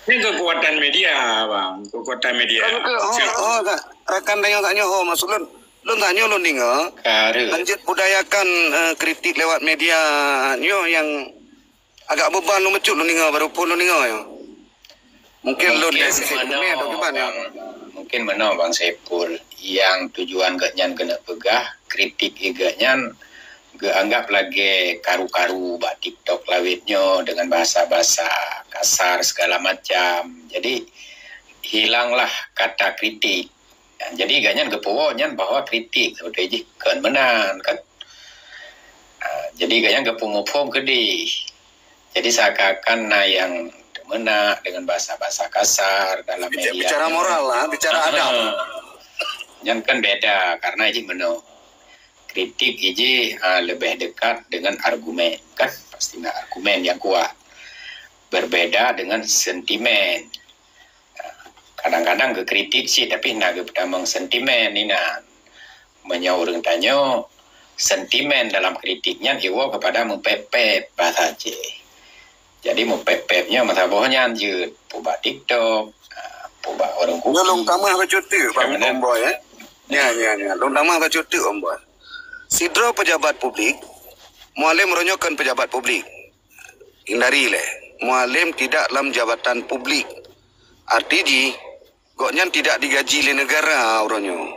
Ini kekuatan media, bang. Kekuatan media. Kan ke, ho, Siap. ho, tak. Rakan tanyoe tanyoe ho, maksud lôn, lôn tanyoe lôn deungoe. Kare. Lanjut budayakan, eh, kritik lewat media nyoe yang agak beban lôn bacut lôn deungoe, baru pun lôn deungoe nyoe. Mungkin lôn Mungkin dari sisi meunoe, komen atau gimana? Bang, mungkin meunoe, Bang Saiful, yang tujuan geuhnyan keuneuk peugah, kritik geuhnyan geuanggap lagée karu-karu bak TikTok lawét nyoe dengan bahasa-bahasa kasar segala macam. Jadi, hilanglah kata kritik. Jadi, gobnyan geupeuwoe nyan bahwa kritik, sebeutôi jih kon meunan, kan? Ah, jadi, gobnyan geupeumuphom keudeh. Jadi, seakan-akan na nyang teumeunak dengan bahasa-bahasa kasar dalam media. Bicara moral lah, bicara adab. Nyan kan beda, karena jih meunoe. Kritik jih, ah, lebih dekat dengan argumen, kan? Pasti na argumen yang kuat. Berbeda dengan sentimen. Kadang-kadang geukritik cit, tapi na geupeutamong sentimen inan. Meunyoe ureuëng tanyoe, sentimen dalam kritik nyan iwoe keupada meupép-pép bahasa Aceh. Jadi meupép-pép nyoe meusaboh nyan jeuet, peubak TikTok, ah, peubak ureuëng kupi. Nyoe lôn tamah bacut teuk, Bang Boy, eh. Nya, nya, nya. Lôn tamah bacut teuk, Bang Boy. Sidroe pejabat publik, Mualem uroe nyoe kon pejabat publik. Hindari lé. Mualem tidak lam jabatan publik. Arti jih, gobnyan tidak digaji lé negara uroe nyoe.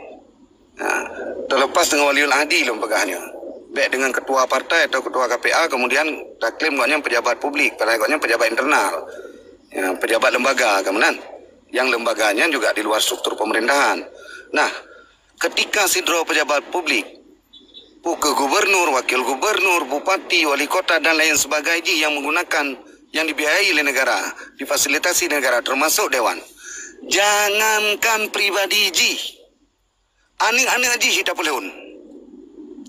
Nah, terlepas dengan waliul ahdi lôn peugah nyoe. Baik dengan ketua partai atau ketua K P A, kemudian taklaim gobnyan pejabat publik, padahai gobnyan pejabat internal. Ya, pejabat lembaga, kan meunan. Yang lembaga nyan juga di luar struktur pemerintahan. Nah, ketika sidroe pejabat publik, peue keuh gubernur, wakil gubernur, bupati, wali kota dan lain sebagainya yang menggunakan, yang dibiayai oleh negara, difasilitasi negara, termasuk dewan. Jangankan pribadi jih, aneuk-aneuk jih tapeulhon.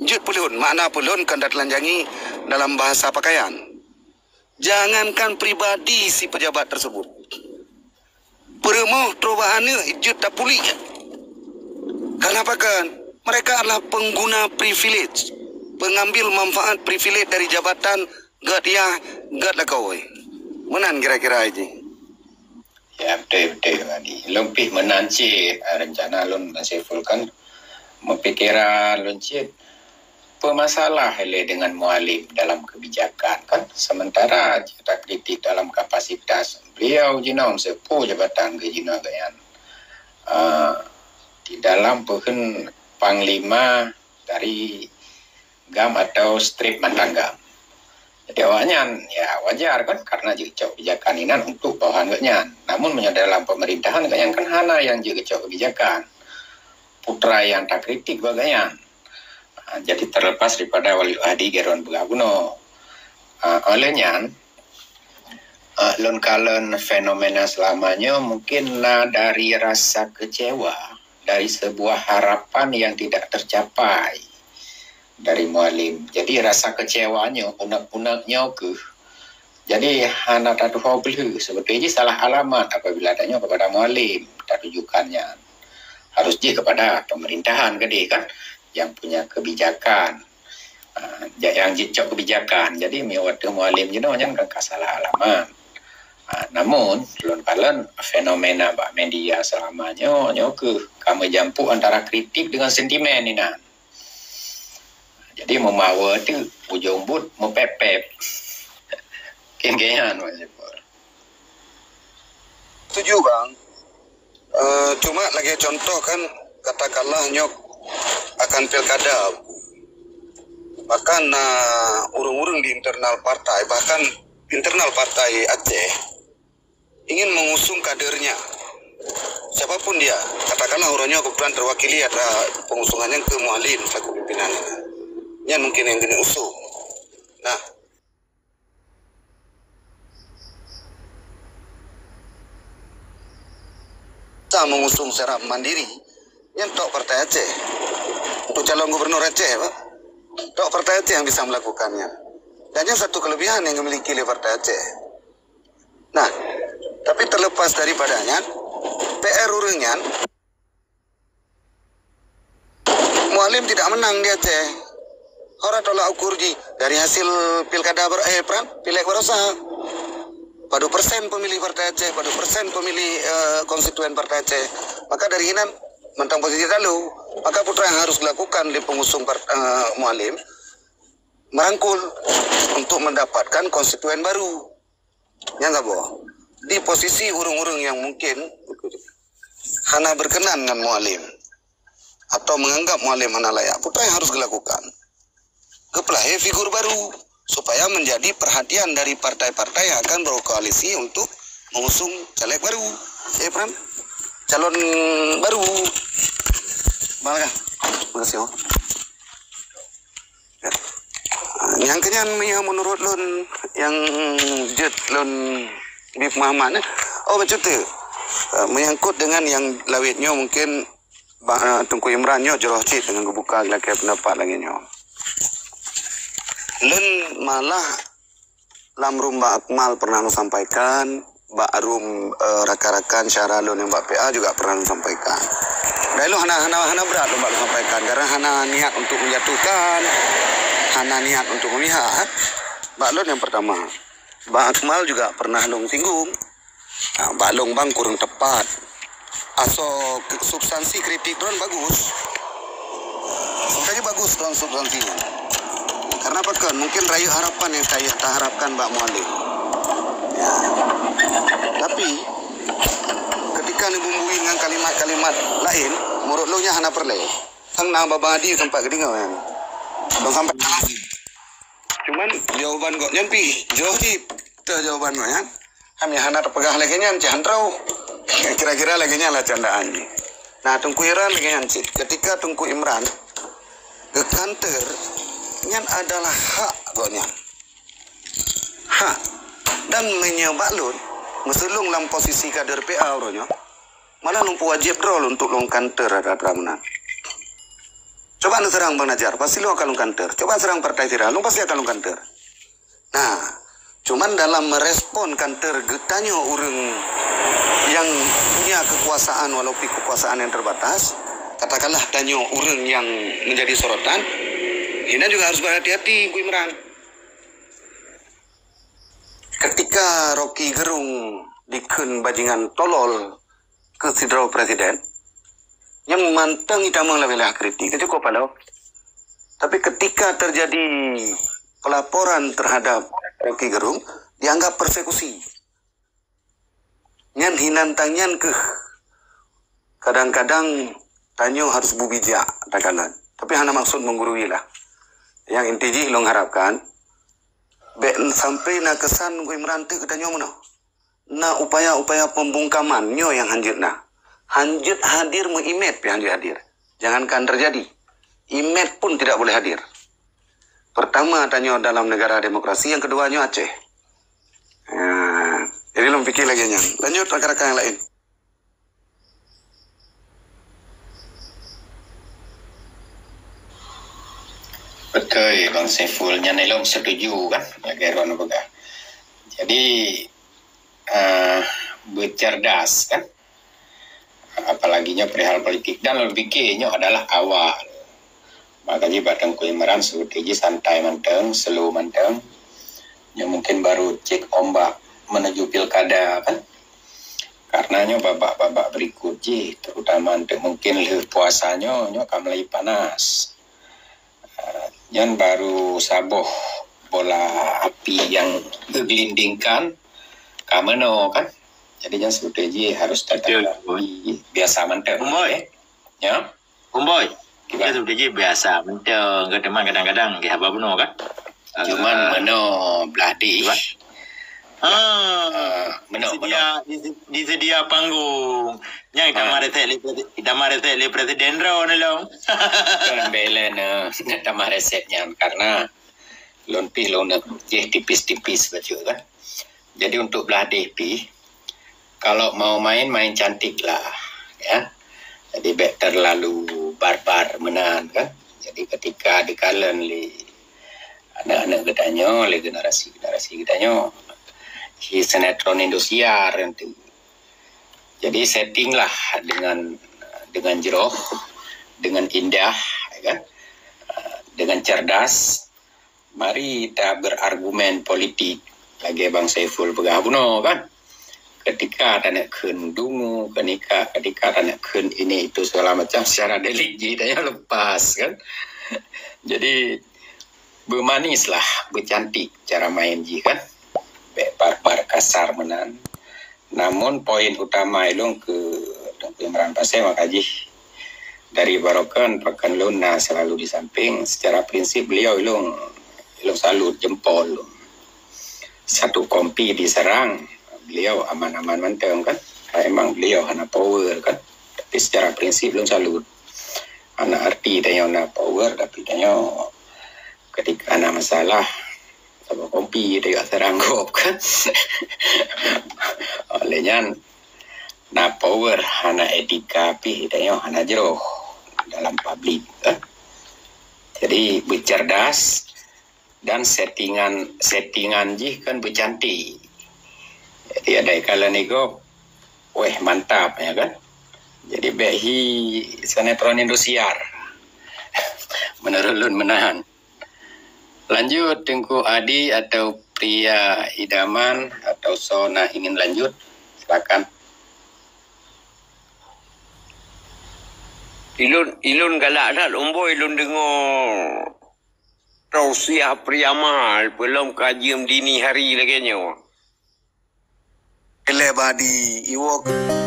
Jeuet peulhon, makna peulhon kan ditelanjangi dalam bahasa pakaian. Jangankan pribadi si pejabat tersebut, peurumoh trok bak aneuk jeuet tapuléh. Kenapa kan? Mereka adalah pengguna privilege, pengambil manfaat privilege dari jabatan gét yah, gét lakoe. Meunan kira-kira jih. Ya, beutôi, beutôi, Adi. Lôn pih meunan cit, ah, rencana lôn, Bang Saiful, kan, meupikiran lôn cit, peumasalah lé dengan Mualem dalam kebijakan, kan? Sementara jih takritik dalam kapasitas beliau jinoe, meuseupôt jabatan geuh jinoe gobnyan, ah, di dalam peuhun panglima dari GAM atau strip mantan GAM. Jadi awaknyan, ya, wajar kan, karena jeuet geucok kebijakan inan untuk bawahan gobnyan. Namun meunyoe dalam pemerintahan gobnyan kan hana nyang jeuet geucok kebijakan. Putra nyang takritik bak gobnyan. Ah, jadi terlepas daripada wali ahdi Geron Beugah bunoe. Ah, oleh nyan, ah, lôn kalon fenomena selama nyoe mungkin na dari rasa kecewa, dari sebuah harapan yang tidak tercapai dari Mualem. Jadi rasa kecewa nyoe, unek-unek nyoe keuh. Jadi hana tatuho peulheueh. Sebetulnya salah alamat apabila tanyoe kepada Mualem tatujukan nyan. Harus jih kepada pemerintahan keudeh kan, yang punya kebijakan. Ah, ja-, nyang jicok kebijakan. Jadi meunyoe watèe Mualem jinoe nyan kan ka salah alamat. Ah, namun, lôn kalon fenomena bak media selama nyoe, nyoe keuh ka meujampuk antara kritik dengan sentimen inan. Jadi meumawe teuk ujong buet meupép-pép. Kengkenyan, Bang Syukur. Setuju, Bang. Eh, cuma lagèe contoh kan, katakanlah nyoe akan pilkada. Bahkan na ureueng-ureueng di internal partai, bahkan internal partai Aceh ingin mengusung kadernya. Siapapun dia, katakanlah uroe nyoe kebetulan terwakili ada pengusungannya ke Mualem selaku pimpinan. Nyan mungkin nyang keuneuk usung. Nah, ta mengusung secara mandiri, nyan tok Partai Aceh. Untuk calon gubernur Aceh, Pak. Tok Partai Aceh yang bisa melakukannya. Dan nyan satu kelebihan yang dimiliki oleh Partai Aceh. Nah, tapi terlepas daripada nyan, P R ureueng nyan, Mualem tidak menang di Aceh. Ora tolak ukur jih dari hasil pilkada ber-, eh, peran, pileg baroesa. Padum persen pemilih Partai Aceh, padum persen pemilih, eh, konstituen Partai Aceh. Maka dari inan, mantong posisi lalu, maka putra yang harus dilakukan di pengusung par-, eh, Mualem, merangkul untuk mendapatkan konstituen baru. Nyang saboh, di posisi ureueng-ureueng nyang mungkin hana berkenan ngon Mualem atau menganggap Mualem hana layak, peue nyang harus dilakukan? geupeulahé figur baru supaya menjadi perhatian dari partai-partai yang akan berkoalisi untuk mengusung caleg baru. Ya, Pram? Calon baru. Malah. Makasih, oh. Nyang keunyan meunyoe meunurot lôn nyang jeuet lôn bi peumahaman, eh. Oh, bacut teuh. Eh, menyangkut dengan nyang lawét nyoe mungkin ba-, eh, Teungku Imran nyoe jroh cit dengan geubuka lakée pendapat lagée nyoe. Lôn malah lam rum Bang Akmal pernah lôn sampaikan, bak rum, eh, rakan-rakan syara lôn nyang bak P A juga pernah lôn sampaikan. Dan lôn hana, hana, hana brat lôn bak lôn sampaikan, karena hana niat untuk menjatuhkan, hana niat untuk memihak, eh. Bak lôn nyang pertama. Bang Akmal juga pernah lôn singgung. Ha, bak lôn bang kurang tepat. Asoe ke-, substansi kritik droen bagus. Bukannya bagus droen substansi. Karena apa kan? Mungkin rayeuk harapan nyang ta-, taharapkan bak mualif. Ya. Tapi, ketika neubumbui dengan kalimat-kalimat laén, menurut lôn nyan hana peureulée. Sang na babah adi teumpat geudeungoe nyan. Lôn sampai Cuman jawaban gobnyan pih jroh cit. Teuh jawaban gobnyan. Hana, hana teupeugah lagée nyan cit han troh. Kira-kira lagée nyan lah candaan jih. Nah, Teungku Imran lagée nyan cit. Ketika Teungku Imran geukanter, nyan adalah hak gobnyan. Hak. Dan meunyoe bak lôn, meuseuleueng lam posisi kader P A uroe nyoe, malah lôn peuwajéb droe lôn untuk lôn kanter atra-atra meunan. Coba neuseurang Bang Najar, pasti lôn akan lôn kanter. Coba seurang partai sira, lôn pasti akan lôn kanter. Nah, cuman dalam merespon kanter geutanyoe ureuëng yang punya kekuasaan, walaupun kekuasaan yang terbatas, katakanlah tanyoe ureuëng yang menjadi sorotan, hina juga harus berhati-hati, Teungku Imran. Ketika Rocky Gerung dikheun bajingan tolol keu sidroe presiden, nyan mantong itamong labeh-labeh kritik, ka cukup paloe. Tapi ketika terjadi pelaporan terhadap Rocky Gerung, dianggap persekusi. Nyan hinan tang nyan keuh. Kadang-kadang tanyoe harus beubijak takalon. Tapi hana maksud menggurui lah. Yang inti jih lôn harapkan, bék sampai na kesan Teungku Imran teuh geutanyoe meunoe. Na upaya-upaya pembungkaman nyoe nyang hanjeuet na. Hanjeuet hadir meuimet pih hanjeuet hadir. Jangankan terjadi. Imet pun tidak boleh hadir. Pertama tanyoe dalam negara demokrasi, yang kedua nyoe Aceh. Ha, jadi lôn pikir lagée nyan. Lanjut rakan-rakan yang lain. Betul, Bang Saiful. Nyan ilong setuju kan, lagée Ron peugah. Jadi, uh, bercerdas kan. Apalagi nyoe perihal politik. Dan lôn pikir nyoe adalah awal. Maka jih bak Teungku Imran seperti jih santai mantong, slow mantong. Nyoe mungkin baru cek ombak menuju pilkada kan. Karena nyoe babak-babak berikut jih, terutama untuk mungkin lheueh puasa nyoe, nyoe ka mulai panas. Ah, nyan baru saboh bola api yang geugelindingkan ka meunoe kan. Jadi nyan sebetul jih harus tetap biasa mantap. Ya. Umboi. Kita sebetul jih biasa mantap. Kadang-kadang kita haba bunoe kan. Cuman meunoe blah dih. Ah, meunoe, meunoe. Disedia panggung. Nyang tamah resep lé, tamah resep lé presiden droe lom. Kon bela na tamah resep nyan karena lôn pih lôn jih tipis-tipis bacut kan. Jadi untuk blah dih pih, kalau mau main, main cantik lah, ya. Jadi bék terlalu barbar meunan kan. Jadi ketika dikalon lé aneuk-aneuk geutanyoe, lé generasi-generasi geutanyoe, hi sinetron Indosiar nanti. Jadi setting lah dengan dengan jroh, dengan indah, ya kan? Dengan cerdas. Mari kita berargumen politik lagée Bang Saiful peugah bunoe kan. Ketika taneuk kheun dungu, ketika ketika taneuk kheun ini itu segala macam secara delik jih dan lepas kan. Jadi beumanis lah, beucantik cara main jih kan. Bék barbar kasar meunan. Namun poin utama ilong keu Teungku Imran Pasé maka jih dari barokan pakan lôn na selalu di samping. Secara prinsip beliau ilung ilung salut jempol. Satu kompi diserang, beliau aman-aman mantong kan. Memang beliau hana power kan. Tapi secara prinsip lôn salut. Hana arti tanyoe na power, tapi tanyoe ketika na masalah, sama kompi tanyoe serang gob kan. Oleh nyan, na power hana etika pih tanyoe hana jroh dalam publik kan. Jadi bercerdas dan settingan settingan jih kan bercantik. Jadi ada iklan ego, weh mantap ya kan. Jadi bek hi sinetron Indosiar. Menurut lun menahan. Lanjut Tengku Adi atau pria idaman atau sona ingin lanjut, silakan. Ilun ilun galak that umboi ilun dengo tausiah Priamal belum kajiem dini hari lagi nyoe. Kelebadi iwok.